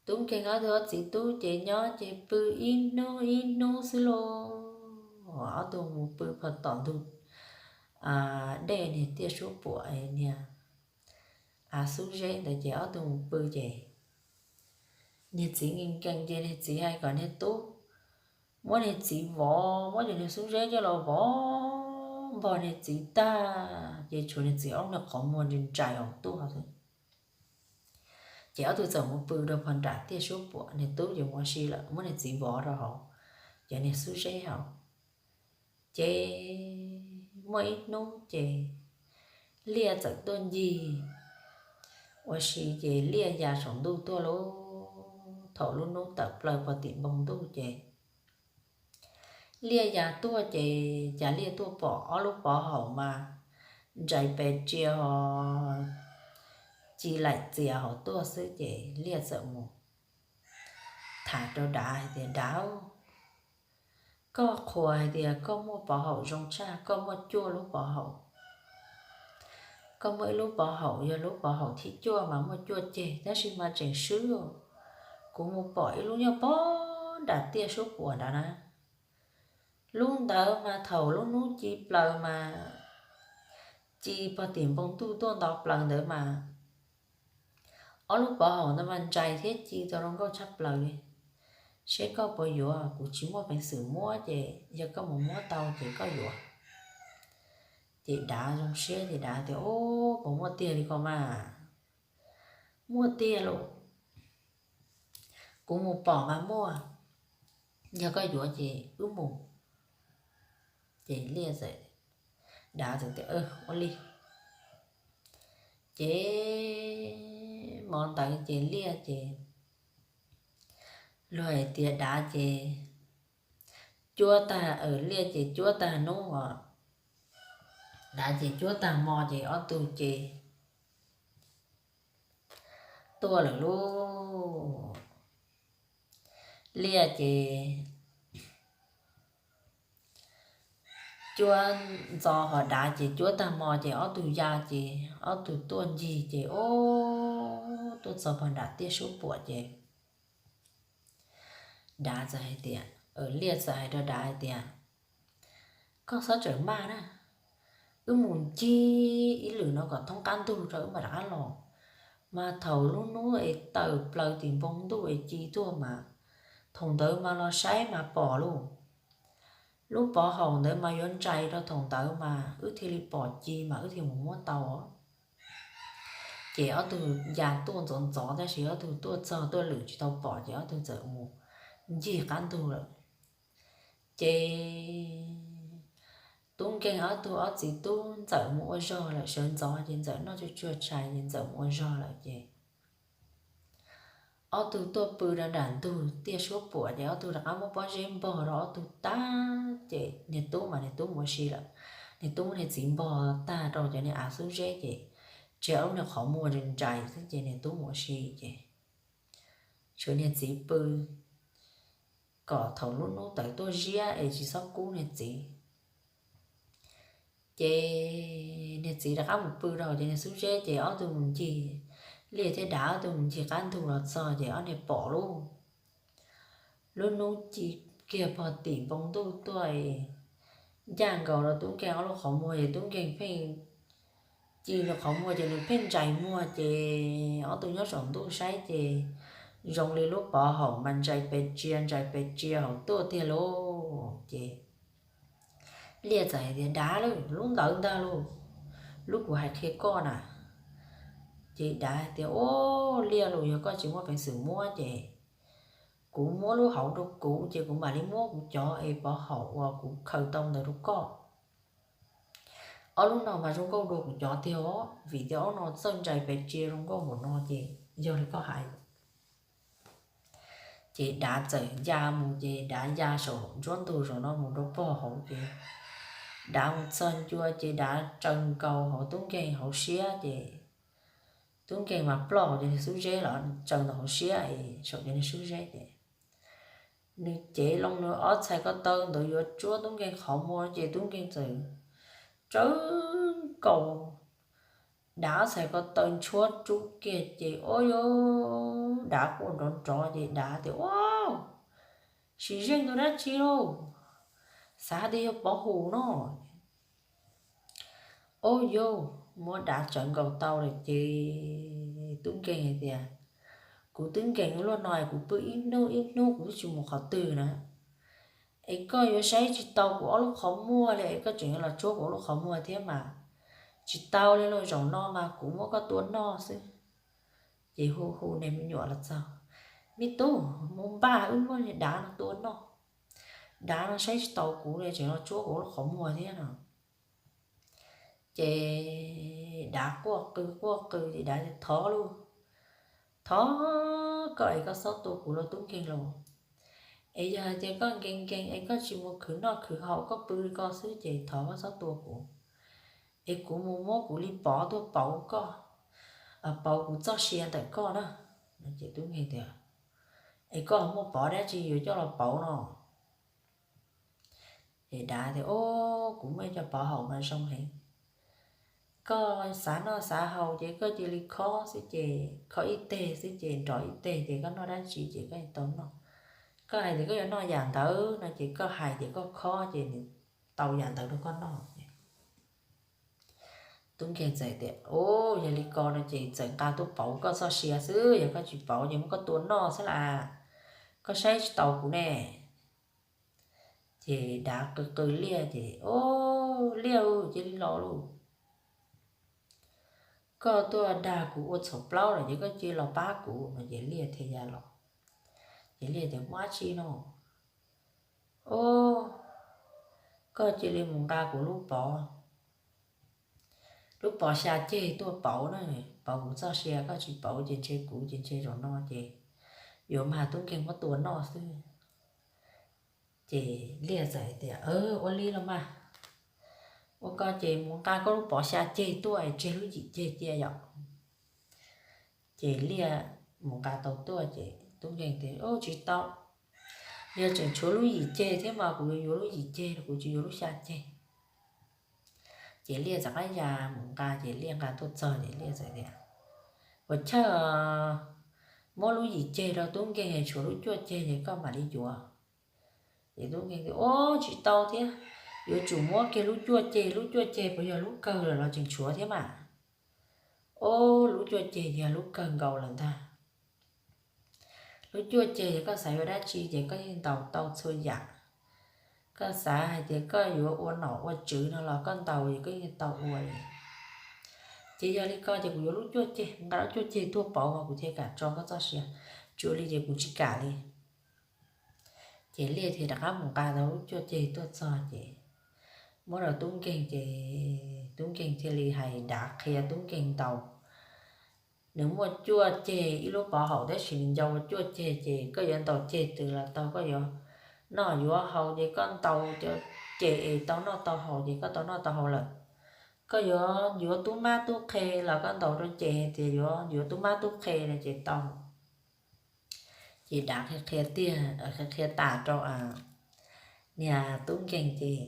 Tub nkeeg ob tug ob txiv tub ces nyob ces pw ib hnub ib hnub xwb lauj. Ob tug mus pw pog tom ntug dej niag tiaj suab puam niag av xub zeb ntawd ces ob tug mus pw ces niag txiv nkees nkees ces niag txiv hais kom niag tub muab niag txiv vov, muab cov niag xub zeb coj los vov npog niag txiv tag ces tshuav niag txiv ob lub niag qhov muag ntsais ntsais hauv tuaj xwb. Ces ob tug txawm mus pw rau pog nram tiaj suab puam, niag tub ces mus ua si lawm, muab niag txiv vov rau hauv cov niag xub zeb hauv. Ces muaj ib hnub ces liaj txawm tuaj ncig ua si ces liaj ya saum ntuj tuaj lauj. Thaum lub hnub tawm plaws pog tim npoo ntuj ces liaj ya tuaj ces cas liaj tuaj pom ob lub pov haum mas ntsais pes tsia ho ci laim txias hauv tuaj xwb ces liaj txawm mus tham rau dav hais tias, Dav, koj qhuas hais tias koj muaj pov haum zoo tshaj, koj muaj cuaj lub pov haum. Koj muaj ib lub pov haum yog lub pov haum thib cuaj mas muaj cuaj ceg, tab sis mas tseem swb. Kuv mus pom ib lub nyob pog nram tiaj suab puam nrad na. Lub ntawd mas thaum lub hnub ci plaws mas ci pog tim npoo ntuj tuaj nto plaws ntawd mas ob lub pov haum ntawd mas ntsais thiab ci tau zoo nkauj tshaj plaws li. Seb koj puas yuav, kuv tsis muaj peev xwm muab ces yog koj mus muab tau ces koj yuav. Ces dav zoo siab ces dav tias, Ub, puas muaj tiag li ko mas? Muaj tiag lauj, kuv mus pom mas muaj, yog koj yuav ces wb mus. Ces liaj txawm, dav txawm tias, Ua li. Ces hmo ntawd ces liaj ces luag hais tias dav ces cuab tag, liaj ces cuab tag hnub os, dav ces cuab tag hmo ces ob tug ces tuaj lawm lauj. Liaj ces cuab ntxov ho dav ces cuab tag hmo ces ob tug ya ces ob tug tuaj ncig ces ob tuaj txog pog nram tiaj suab puam ces dav txawm hais tias, liaj txawm hais rau dav hais tias, Koj txhob txawm maj na, wb mus ncig ib lwm no kom thoob qab ntug rau wb mam rov qab los. Mas thaum lub hnub es tawm plaws tim npoo ntuj es ci tuaj mas thaum ntawd mas los saib mas pom lauj. Lub pov haum ntawd mas yuav ntsais rau thaum ntawd mas wb thiaj li pom ci mas wb thiaj mus muab tau. Ces ob tug ya tuaj ntxov ntxov tab sis ob tug tuaj txog tuaj lwm tsis tau pom ces ob tug txawm mus ncig qab ntug lawm. Ces tub nkeeg ob tug ob txiv tub ntxawm mus ua zog lawm, sawv ntxov ces ntxawm noj tsuag tsuag tshais ces ntxawm mus ua zog lawm ces ob tug tuaj pw rau nram ntug tiaj suab puam ces ob tug rov qab muab pob zeb npog rau ob tug tag ces niag tub mas niag tub mus ua si lawm. Niag tub muab niag txiv npog tag rau cov niag av xub zeb ces tseg ob lub niag qhov muag ntsais ntsais xwb ces niag tub mus ua si ces tshuav niag txiv pw kom thaum lub hnub tawm tuaj ziab es tsis txhob kub niag txiv. Ces niag txiv rov qab mus pw rau cov niag xub zeb ces ob tug mus ncig, liaj thiab dav ob tug mus ncig qab ntug los txog ces ob niag pom lauj. Lub hnub ci kiag pog tim npoo ntuj tuaj ncaj nkaus rau tub nkeeg ob lub qhov muag ces tub nkeeg pheej ci nws qhov muag ces nws pheej ntsais muag ces ob tug nyob saum ntuj saib ces zoo li lub pov haum mas ntsais pes tsia ntsais pes tsia hauv tuaj tiag lauj. Ces liaj txawm hais tias, Dav lauj, lub ntawd ntag lauj, lub kuv hais qhia koj na. Ces dav hais tias, Ub, liaj lauj, yog koj tsis muaj peev xwm muab ces kuv muab lub hauv rau kuv ces kuv mam li muab kuv cov es pov haum uas kuv khaws tau ntawd rau koj. Ob lub no mas zoo nkauj dua kuv cov tiag os, vim tias ob no txawj ntsais pes tsia zoo nkauj npaum no ces yog li koj hais. Ces dav txawm ya mus ces dav ya saum ntsuab ntug saum no mus rau pog hauv ces dav mus txog ncua ces dav tsaws nkaus hauv tub nkeeg hauv siab ces tub nkeeg mas ploj hauv cov niag xub zeb los tsaws ntawm hauv siab es saum cov niag xub zeb ces nws cev loo nws ob txhais ko taw ntawd yuav tsuab tub nkeeg qhov muag ces tub nkeeg txawm tsawv nkaus Dav txhais ko taw ntshuab rub kiag ces ua yuav, dav quaj nrov nrov ces dav tias ua, sim zeej tus dab tsi lauj, xav tias yog pov hum no. Ua yuav, muab dav tsawv nkaus tau lawm ces tub nkeeg hais tias, kuv twb nkees luaj no es kuv pw ib hnub ib hnub kuv twb tsis mus qhov twg na, es koj yuav saib tsis tau kuv ob lub qhov muag li es koj tseem yuav los tsuab kuv ob lub qhov muag thiab mas, tsis tau li lauj, zaum no mas kuv muab koj tua noj xwb. Ces hu hu niag me nyuam los txog, me tub, mus npaj wb muab dav no tua noj, dav no saib tsis taus kuv li tseem los tsuab kuv ob lub qhov muag thiab no. Ces dav quaj qw quaj qw ces dav tias thov lauj, thov koj es koj txhob tua kuv lauj tub nkeeg lauj, es yog hais tias koj nkees nkees es koj tsis mus khwv noj khwv haus koj pw li ko xwb ces thov koj txhob tua kuv, es kuv mus muab kuv li pov tuaj pauv koj, pauv kuv txoj sia ntawm koj na. Ces tub nkeeg tias, es koj muaj pov dab tsi yuav coj los pauv no? Ces dav tias, o, kuv muaj ib co pov haum mas zoo heev, koj xav noj xav haus ces koj cia li khob xwb ces khob ib teg xwb ces nrov ib teg ces koj noj dab tsi ces koj tau noj. Koj hais tias koj yuav noj yam ntawd no ces koj hais tias koj khob ces nws tau yam ntawd rau koj noj. Tub nkeeg txawm tias, o, yog li ko no ces txawm nqa tuaj pauv koj txoj sia xwb, yog koj tsis pauv ces muab koj tua noj xwb las, koj saib tsis taus kuv ne. Ces dav qw qw liaj ces, o, liaj, cia li los lauj, koj tuaj dag kuv ua txhaum plaub lawm ces koj cia li los pab kuv no ces liaj thiaj ya los. Ces liaj tias, muaj dab tsi no? O, koj cia li mus nqa kuv lub pov, lub pov xya ceg tuaj pauv na, pauv kuv txoj sia, koj tsis pauv ces ntshe kuv ces ntshe zaum no ces yuav mag tub nkeeg muab tua noj xwb. Ces liaj txawm tias, ua li los mas, ua ko ces mus nqa koj lub pov xya ceg tuaj es tseg lub yim ceg cia yom. Ces liaj mus nqa tau tuaj ces tub nkeeg tias, tsis tau, yog tseem tshuav lub yim ceg thiab mas kuv yuav yuav lub yim ceg, kuv tsis yuav lub xya ceg. Ces liaj txawm qab ya mus nqa ces liaj nqa tuaj txog ces liaj txawm tias, ua chawj, muab lub yim ceg rau tub nkeeg, tshuav lub cuaj ceg ces koj mam li yuav. Ces tub nkeeg tias, o, tsis tau thiab, yuav tsum muab kiag lub cuaj ceg, lub cuaj ceg puas yog lub kawg lawm los tseem tshuav thiab mas. O, lub cuaj ceg yog lub kawg nkaus lawm ntag. Lub cuaj ceg ces koj xav yuav dab tsi ces koj yeej ntaus tau txhua yam. Koj xav hais tias koj yuav ua nom ua tswv no los koj ntaus es koj yeej tau ua li. Ces yog li ko ces kuv yuav lub cuaj ceg, nqa lub cuaj ceg tuaj pauv mas kuv thiaj kam tso koj txoj sia, tsis ua li ces kuv tsis kam li. Ces liaj thiaj rov qab mus nqa tau lub cuaj ceg tuaj txog ces muab rau tub nkeeg ces tub nkeeg thiaj li hais dav qhia tub nkeeg ntaus. Nws muaj cuaj ceg ib lub pov haum tab sis nws ncau ua cuaj ceg ces koj yuav ntaus ceg twg los tau, koj yuav noj yuav haus ces koj ntaus cov ceg es tau noj tau haus ces koj tau noj tau haus lawm. Koj yuav yuav tub mab tub qhe los koj ntaus rau ceg tias yuav yuav tub mab tub qhe no ces tau. Ces dav qhia qhia tiag, qhia qhia tas rau niag tub nkeeg ces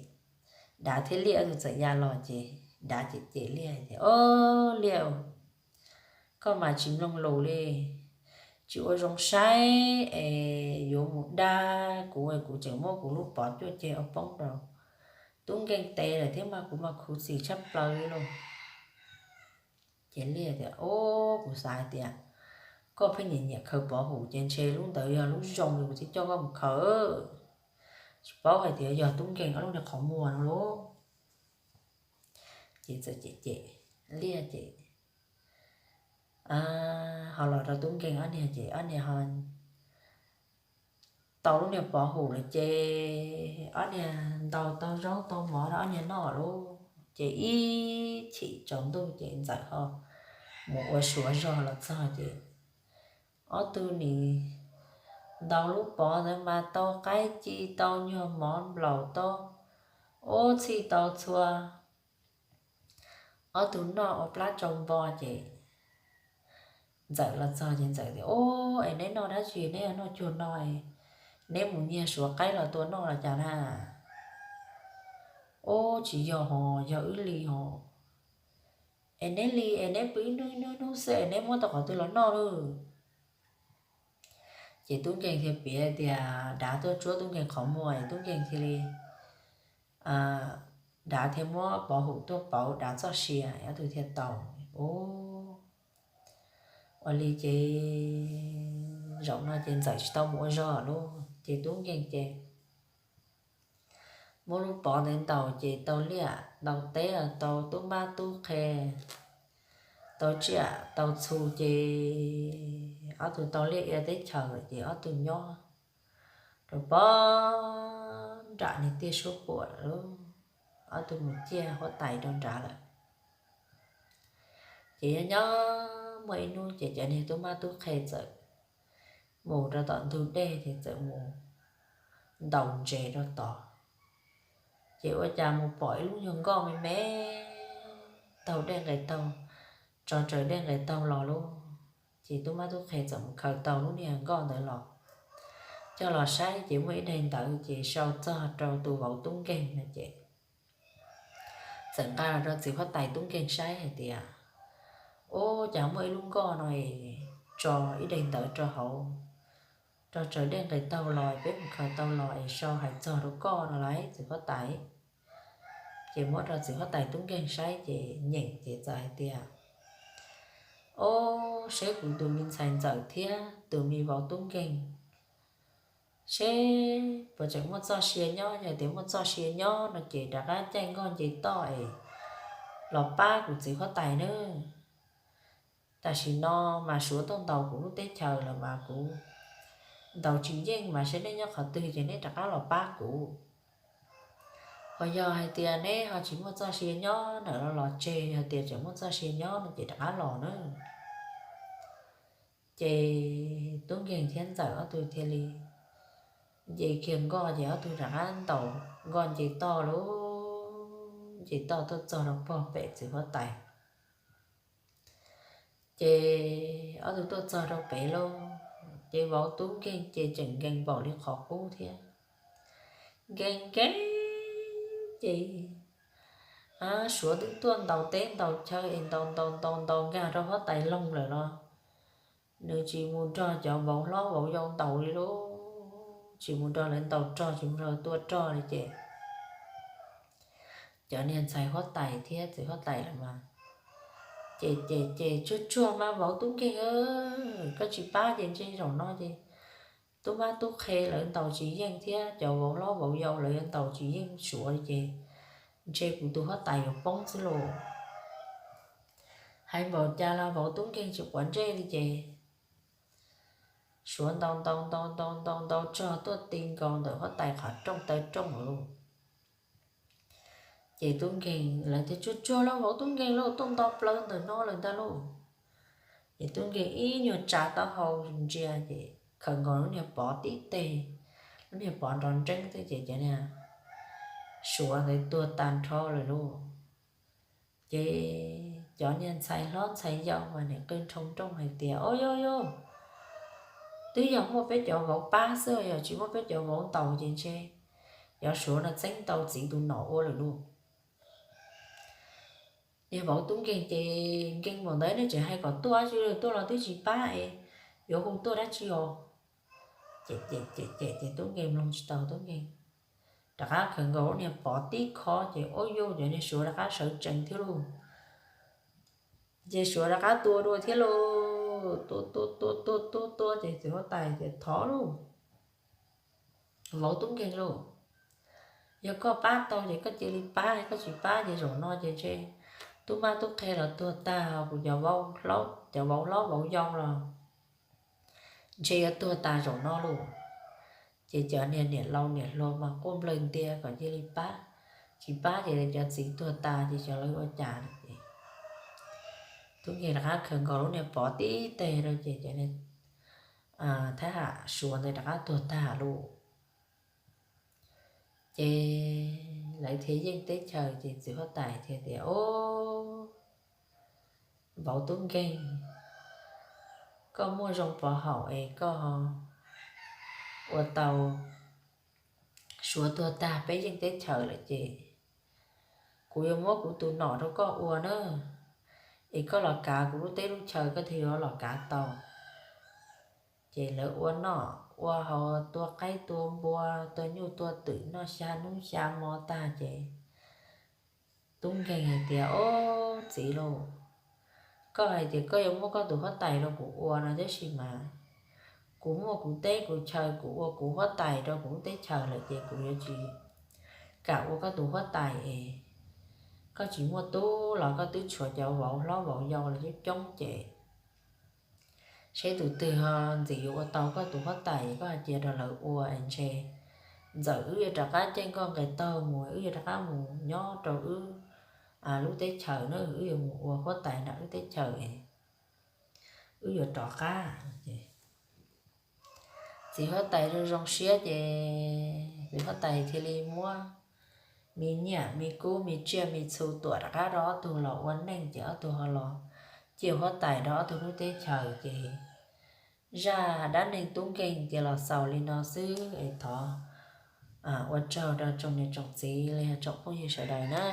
dav thiab liaj tus txawm ya los ces dav cem cem liaj tias, o, liaj, koj mas tsis mloog lus li, tsis ua zoo saib es yuav mus dag kuv, kuv tseem muab kuv lub pov cuaj ceg ua poob rau tub nkeeg tes lawm thiab mas kuv mas khuv xim tshaj plaws li lauj. Ces liaj tias, o, kuv xav hais tias koj pheej nyiam nyiam khaws pov hum ces ntshe lub ntawd yog lub zoo li kuv thiaj coj koj mus khaws. Tsis paub hais tias yog tub nkeeg ob lub niag qhov muag no lauj. Ces txawm cem cem liaj ces ho los rau tub nkeeg ob niag ces ob niag ho tau lub niag pov hum lawm ces ob niag ntaus tau zaub tau mov rau ob niag noj lauj. Ces ib chim tsaus ntuj ces ntxawm ho mus ua suav zog los txog ces ob tug nim ntaus lub pov ntawd mas tau qaib ci tau nyuag mov nplaum tau ub txhij tau txhua. Ob tug noj ua plab tsau npo ces ntxawm los txog ces ntxawm tias, o, es neb noj dab tsi, neb yog noj cuag no es neb mus nyiag suav qaib los tua noj los cas na? Ub, tsis yog hos, yog wb li hos. Es neb li es neb pw ib hnub ib hnub xwb es neb muab tau qhov twg los noj lauj? Ces tub nkeeg thiaj piav tias dav tuaj tsuab tub nkeeg qhov muag es tub nkeeg thiaj li, dav thiaj muab pov hum tuaj pauv dav txoj sia, ob tug thiaj tau. Ua li ces zaum no ces ntxawm tsis tau mus ua zog lauj, ces tub nkeeg ces muab lub pov ntawd ntaus ces tau liaj tau teb, tau tub mab tub qhe, tau tsiaj tau txhu ces ob tug tau liaj ia teb chaws ces ob tug nyob rau pog nram niag tiaj suab puam lawm, ob tug mus ciaj huab tais rau nrad lawm. Ces nyob nyob muaj ib hnub ces cov niag tub mab tub qhe txawm mus rau tom ntug dej ces txawm mus ntaus ntses rau tod. Ces ua cas mus pom ib lub nyuag nkoj me me taug dej nqes taug, tso raws dej nqes taug los lauj. Ces tub mab tub qhe txawm mus khaws tau lub niag nkoj ntawd los, coj los saib ces muaj ib daim ntawv ces sau txog rau tus vauv tub nkeeg no ces txawm nqa los rau txiv huab tais tub nkeeg saib hais tias, Ub, cas muaj ib lub nkoj no es tso ib daim ntawv rau hauv, rau tsaws dej nqes taug los peb mus khaws tau los es sau hais txog rau koj no lauj txiv huab tais. Ces muab rau txiv huab tais tub nkeeg saib ces nyeem ces txawm hais tias, Ob, seb kuv tus me ntxhais ntxawm thiab tus me vauv tub nkeeg seb puas tseem muaj txoj sia nyob, yog tias muaj txoj sia nyob no ces rov qab caij nkoj nce toj es los pab kuv txiv huab tais nawb. Tam sim no mas suav tuaj ntaus kuv lub teb chaws lawm mas kuv ntaus tsis yeej mas seb neb nyob qhov twg ces neb rov qab los pab kuv. Ho yog hais tias neb ho tsis muaj txoj sia nyob ntawm no los tseg, yog tias tseem muaj txoj sia nyob no ces rov qab los nawb. Ces tub nkeeg thiab ntxawm ob tug thiaj li nce kiag nkoj ces ob tug rov qab ntaus nkoj nce toj lauj, nce toj tuaj txog rau pog pem txiv huab tais. Ces ob tug tuaj txog rau pem lauj, ces vauv tub nkeeg ces tseem nkees npaum li qhov qub thiab. Nkees nkees ces suav twb tuaj ntaus teb ntaus chaw es ntaus ntaus ntaus ntaus nkag rau huab tais loog lawm los nws tsis mus nrog cov vauv hlob vauv yau ntaus li lauj, tsis mus nrog lawv ntaus rog, tsis mus nrog tua rog li ces cov niag ntxhais huab tais thiab txiv huab tais lawm mas ces ces ces tsuag tsuag mas vauv tub nkeeg, koj tsis pab ces ntshe zaum no ces tub mab tub qhe lawv ntaus tsis yeej thiab cov vauv hlob vauv yau lawv yuav ntaus tsis yeej suav li ces ntshe kuv tus huab tais yuav poob xwb lauj. Hais npaum cas los vauv tub nkeeg tsis quav ntsej li ces suav ntaus ntaus ntaus ntaus ntaus ntaus tsuag tuaj ti nkaus ntawm huab tais qhov rooj taw rooj lauj. Ces tub nkeeg lawv thiaj tsuag tsuag lauj, vauv tub nkeeg lauj, tuaj nto plaws ntawm no lawm ntag lauj. Ces tub nkeeg ib nyuag tsa taub hau ntsia ces khaws nkaus lub niag pov tib teg, lub niag pov nrov nreeb xwb ces cov niag suav ntawd tuag tag nrho lawm lauj. Ces cov niag ntxhais hlob ntxhais yau mas nim qw nroo nrooj hais tias, Au yau yau, twb yog muaj peb cov vauv pab xwb, yog tsis muaj peb cov vauv ntaus ces ntshe cov suav no txeeb tau txiv tus nom ua lawm lauj. Niag vauv tub nkeeg ces nkeeg npaum ntawd nej tseem hais kom tuaj dab tsi, tuaj los twb tsis pab es yuav hu tuaj dab tsi os? Ces ces ces ces tub nkeeg mloog tsis tau, tub nkeeg rov qab khaws nkaus lub niag pov tib khob ces ua yuj cov niag suav rov qab sawv tsees thiab lauj. Ces suav rov qab tua dua thiab lauj, tua tua tua tua tua tua ces txiv huab tais tias, Thov lauj, vauv tub nkeeg lauj, yog koj pab tau ces koj cia li pab, koj tsis pab ces zaum no ces ntshe tub mab tub qhe los tuag tag, kuv cov vauv hlob vauv yau los ntshe yuav tuag tas zaum no lauj. Ces cov niag niam laus niam hluas mas quaj nplawg ntia kom cia li pab, tsis pab ces cov txiv tuag tas ces xyov lawv ua cas. Tub nkeeg rov qab khaws nkaus lub niag pov tib teg rau ces cov niag thab ham suav ntawd rov qab tuag tag lauj. Ces lawv thiaj yeej teb chaws ces txiv huab tais thiaj tias, Au, vauv tub nkeeg, koj muaj zoo pov haum es koj ua tau suav tuag tag peb yeej teb chaws lawm ces kuv yuav muab kuv tus nom rau koj ua nawb. es koj los kav kuv lub teb lub chaw koj thiaj yuav los kav tau. Ces lawv ua noj ua haus, tua qaib tua npua, tua nyuj tua twm, noj xya hnub xya hmo tag ces tub nkeeg hais tias, Ob, txiv lauj, koj hais tias koj yuav muab koj tus huab tais rau kuv ua no, tab sis mas kuv muaj kuv teb kuv chaw, kuv ua kuv huab tais rau kuv lub teb chaws lawm ces kuv yuav tsis kam ua koj tus huab tais es. Koj tsis muaj tub los koj twb tshuav cov vauv hlob vauv yau los coob coob ces seb tus twg ho ntxim yuav ua tau koj tus huab tais, koj hais cia rau lawv ua es ntshe ntxawm wb yuav rov qab caij nkoj nqes taug mus, wb yuav rov qab mus nyob rau wb lub teb chaws na, wb yuav mus ua huab tais nram wb teb chaws, wb yuav rov qab. Txiv huab tais zoo zoo siab ces txiv huab tais thiaj li muab me nyiaj me kub me tsiaj me txhu tuam rov qab rau ob tug los ua neej ces ob tug ho los ciaj huab tais rau ob tug lub teb chaws ces zaj dab neeg tub nkeeg ces los xaus li no xwb es thov ua tsaug rau tsoom niam tsoom txiv los yog tsoom phooj ywg sawv daws na.